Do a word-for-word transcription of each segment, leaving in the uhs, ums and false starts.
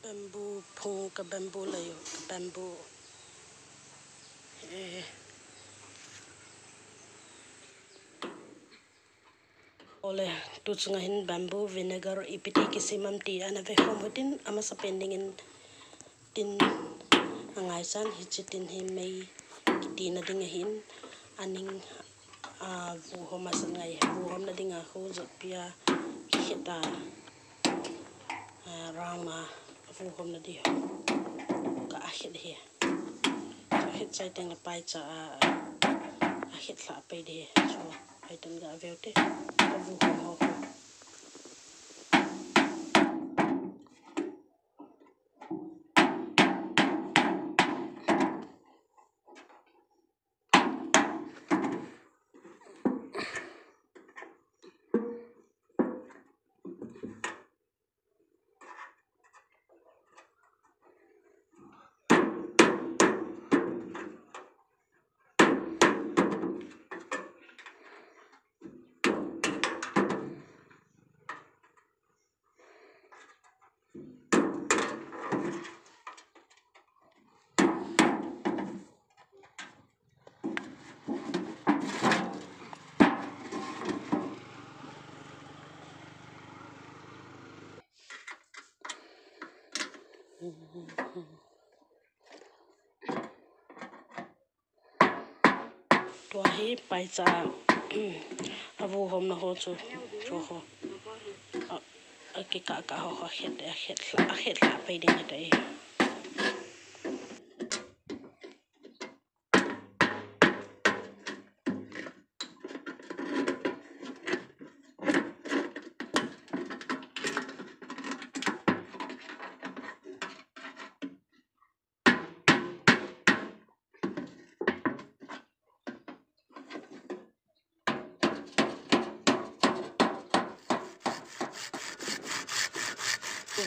Bamboo phung ka bamboo lei u, ka bamboo. Eh. Ole, tu chunga hin bamboo vinegar ipi ti kisem am ti ana ve khom u hitin, amasa pen dingin tin angaichan, hiche tin hi mei kitina ding ahin, aning, a, vuhom asan ngai, vuhom na dinga khu jot pia khit a, a, round a vuhom na di ho ka akhit hi. Chu khit chai teng le paicha a, akhit lha pai di. Chu pai teng ga veu te. Ka vuhom ho. Tua hi paicha, a vuhom na ho chu, chu ho. A, akikah kah ho, ho akhet, akhet, akhet lha pai ding ahi tai.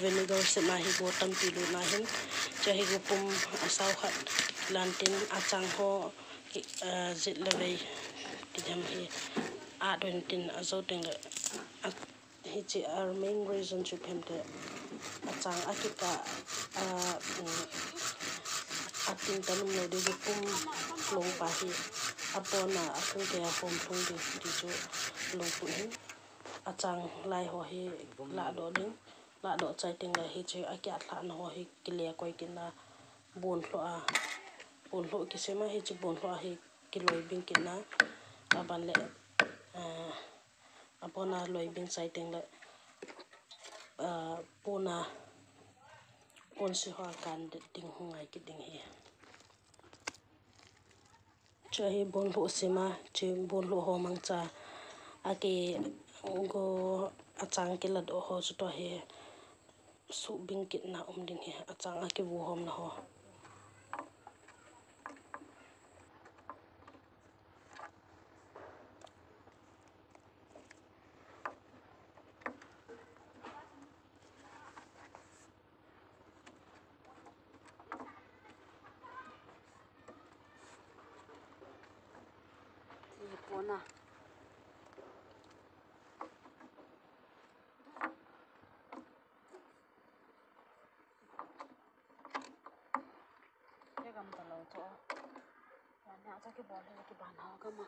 Vinegar sep na hi go tampi lut na hin, chu hi go pum asao khat lan tin achang ho, eh, jit le vei ti dem hi a don tin ajo teng le a Hiche a main reason chu ipi ham itile, achang akikah a, um, ating ta nom lou ding, pum lhung pa hi, abon a, alhung kei a hom lhung ding ti chu lungput hin. Achang lai ho hi lahdoh ding, lahdoh chai teng le hiche akiatlhah na ho hi kile koi kit na, bon lhoh a, bon lhoh kisem a, hiche bon lhoh a hi kiloi bing kit na, aban le, ah, Abon a loi bing chai teng le, ah, pon a, pon si ho a kan ding hung ngai kit ding hi. Chu hi bon lhoh sima, chu bon lhoh ho mangcha, aki go achang kiladoh ho chu tua hi suh bing kit na um ding hi, achang aki vuhom na ho. Ipona. Kei gam talou chu. Wan na chu kibol le kiban ho gam a.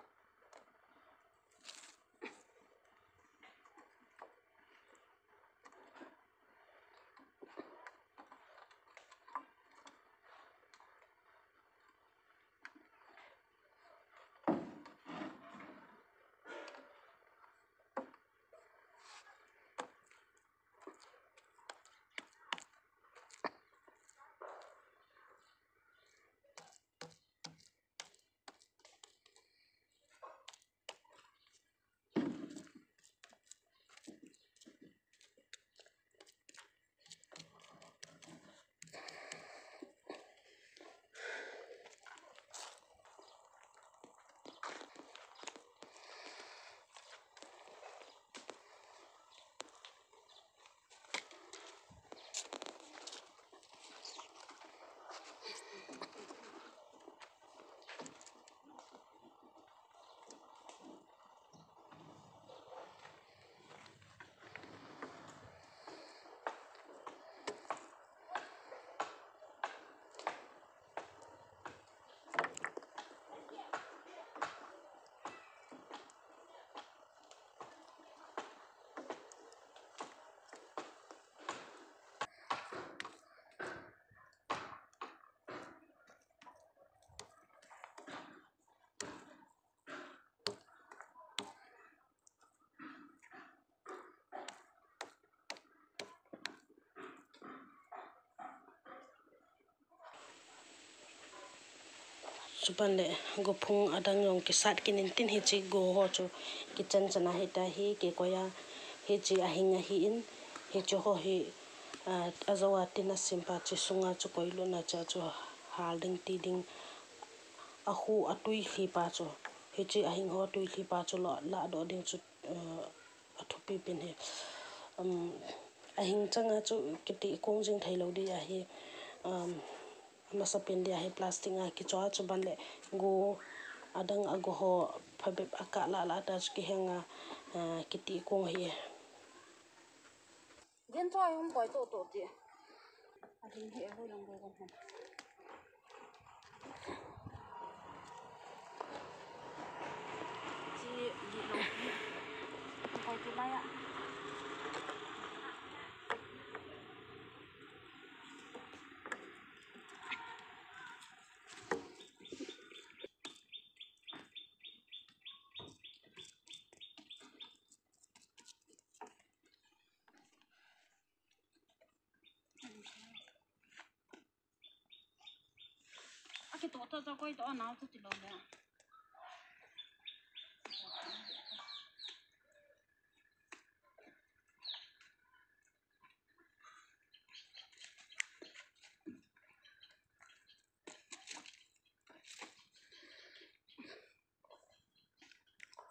Chuban le gophung adang jong kisat kit in tin hiche go ho chu kitchen chan a hita hi kikoi a hiche ahing ahin hiche ho hi, ah, ajo a tin asim pa chu sunga chu koi lutna cha chu hal ding ti ding ahu atui lhi pa chu hiche ahing ho tui lhi pa chu lo la do ding chu, ah, athupi pen hi, um, ahing changa chu kiti kong jing thei lou dia hi, um, amasa pen dia hi plastic a kichoi chuban le go adang a go ho phabep a kah la la ta chu kiheng a, ah, kiti kong hi. Din choi hom koi to to ti. Adin hi a hoi lang go go hom. Chi di lo. Koi ti lai a. Aki to to to koi to na to ti lo le.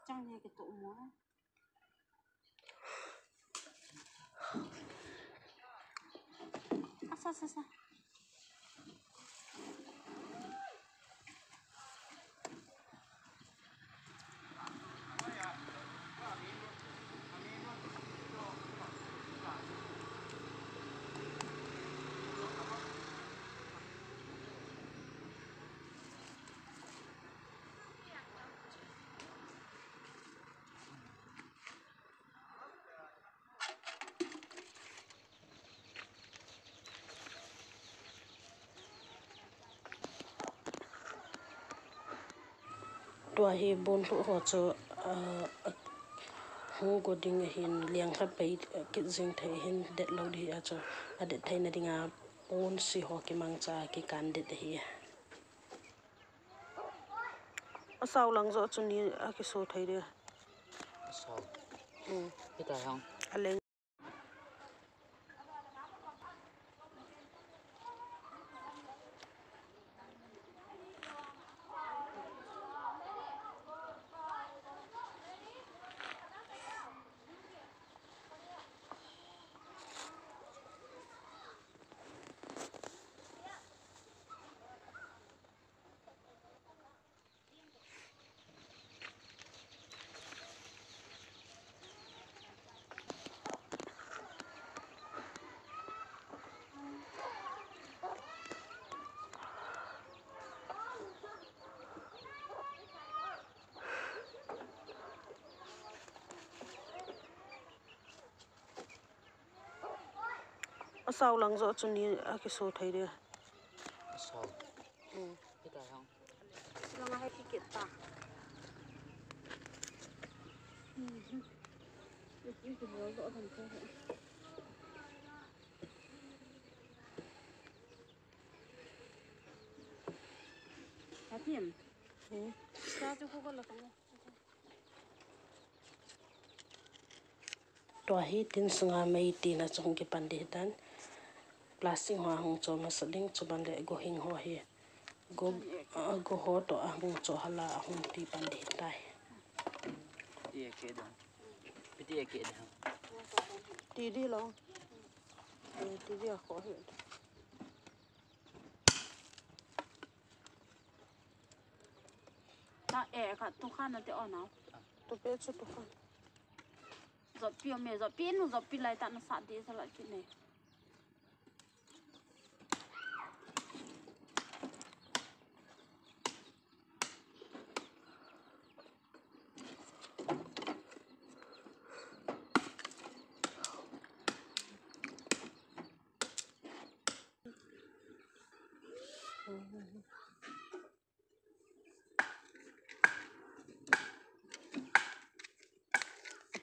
Chang ne ke to mo. Asa, asa, asa. Tua hi bon lhuh ho chu, ah, hung go ding ahin, liang lha pei kit jing thei hin det lou ding ahi a chu, adet theina dinga pon si ho kimangcha kikan det ahi. Asao lang jo chu ni akiso thei dia. Asao. Hmm. Hitia hang. Aleng. Asao lang jo chu ni akiso thei dia. Asao. Hmm. Hitia hang. Langa hai ticket ta. Hatim. Hmm. Sa chu ko ko la ko. Tua hi tin sunga mei tina chu hung kipan ding hitan. Plastic ho ahung cho masa ding chuban le go hing ho hi. Go, ah, go ho to ahung cho hala ahung ti pan ding hitai. Ti a ke dang. Ti a ke dang. Ti di lo. Eh, ti di a ko hi. Ta e ka tu khan na te on na. Tu pe chu tu khan. Zopi o me, zopi nu, zopi lai ta na sa de sa la ki ne.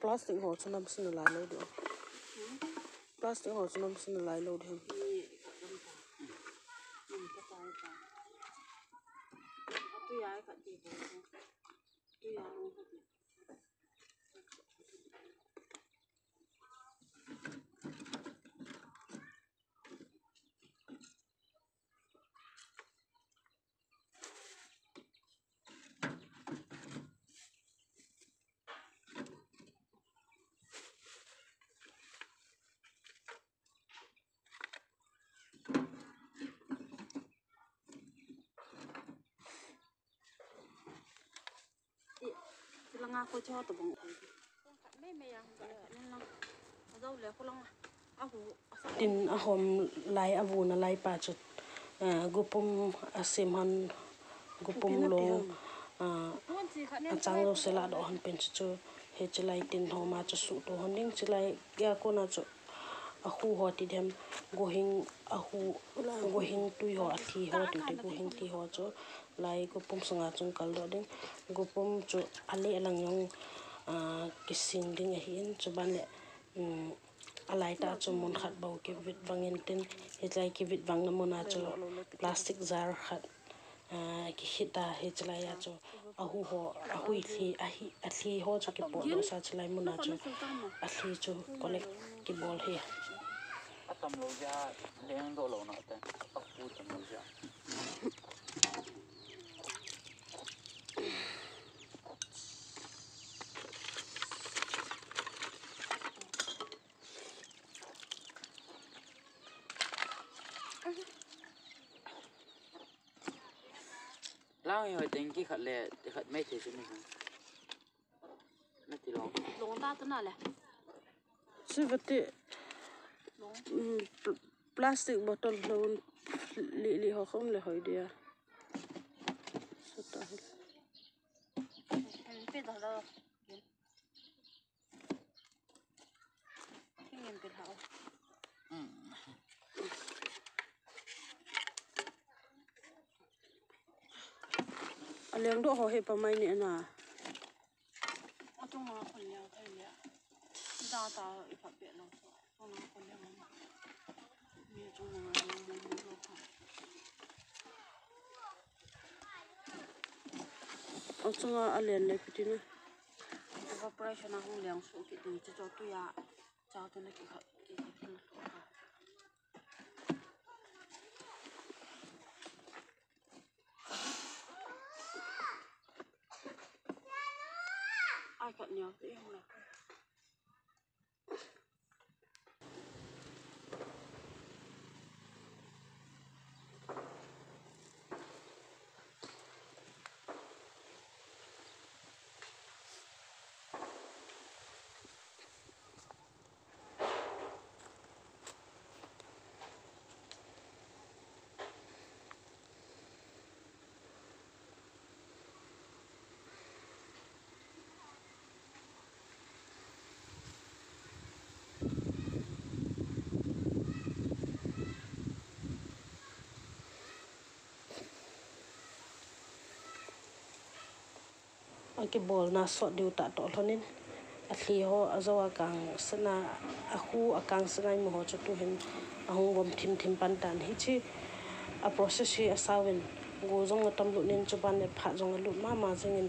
Plastic ho chu nam sin lai lo ding. Plastic ho chu nam sin lai lo ding. Tin ahom lai, avuna lai pa chu, eh, gupum asem hon, gupum long, ah, achang jouse ladoh hon pen chu chu, hiche lai tin homa chu suhto hon ding, chulai a kona chu ahu ho ti dem, gohing ahu, gohing tui ho, athi ho ti ti, gohing thi ho chu lai gupum sunga chun kaldoh ding. Gupum chu ale alang jong, ah, kising ding ahin, chuban le, um, alai tah chu mun khat bou kivit bang intin, hiche lai kivit bang na muna chu plastic jar khat, ah, kikhit a, hiche lai a chu ahu ho, ahui thi, ahi, athi ho chu kipohdoh sa, chulai muna chu athi chu collect kibol hi. Atam lou jeh a lengdoh lou na te, ahu tam lou jeh a. Lang hi hoi teng kikhat le, khat mai thei chu ni ha. Nati long. Long ta tu na le. Sivati. Long. Mm, pl-, plastic bottle lou li, li ho khom le hoi dia. Sota hi. Em, pe da da. Thing em pe hao. Mm. Alengdoh ho hi pa mai ni na. Achunga khon leng thei le. Da ta i pha pe lo so. Achunga khon leng. Mi achunga leng mo mo lo kha. Achunga alen le piti na. Evaporation a hung leng su kiti chu chu tuya. Cha tu na ki kha, ki kha, ki kha. Ai, kat niau te, eng na. Akibolna sot diu tah toh lhonin, athi ho, ajou a kang sena, ahu a kang sena imu ho chu tuhin ahung vom thim thim pan tan. Hiche a process hi asao in, go jong atam lut nin, chuban le phat jong alut mama jingin,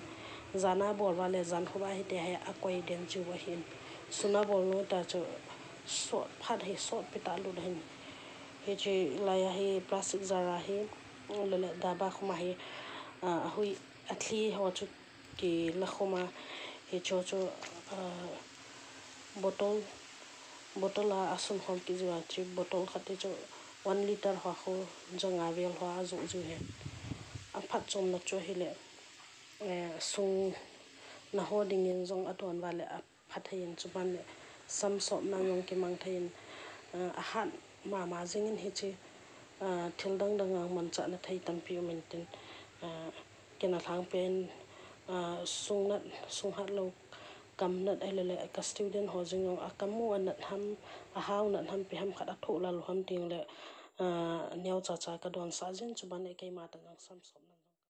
jan a bol uva le jan khup a hiti hi akoi den jiu ahin. Sun a bol nu ta chu sot phat hi sot pi tah lut ahin. Hiche lai a hi plastic jar a hi, le le daba khum a hi, ah, ahui athi ho chu kila khum a, hiche chu, ah, bottle, bottle a asun khom kit jiu a, hiche bottle khat hi chu one litre ho khu janga vel ho ajoh jiu ahi. Aphatchomna chu ahile, eh, sung na ho dingin jong adon uva le aphat thei in, chuban le sam sopna jong kimang thei in, ah, ahat mama jingin hiche, ah, thil dang dang a manchahna thei tampi um intin, ah, Kei na lhang pen, ah, sung nat, sung hat lou, kam nat ahile le, ka student ho jing jong a kam u a nat ham, a hao nat ham, ipi ham khat a thoh lal u ham ting le, ah, neo cha cha ka don sah jin, chuban le keima ta jong sam sopna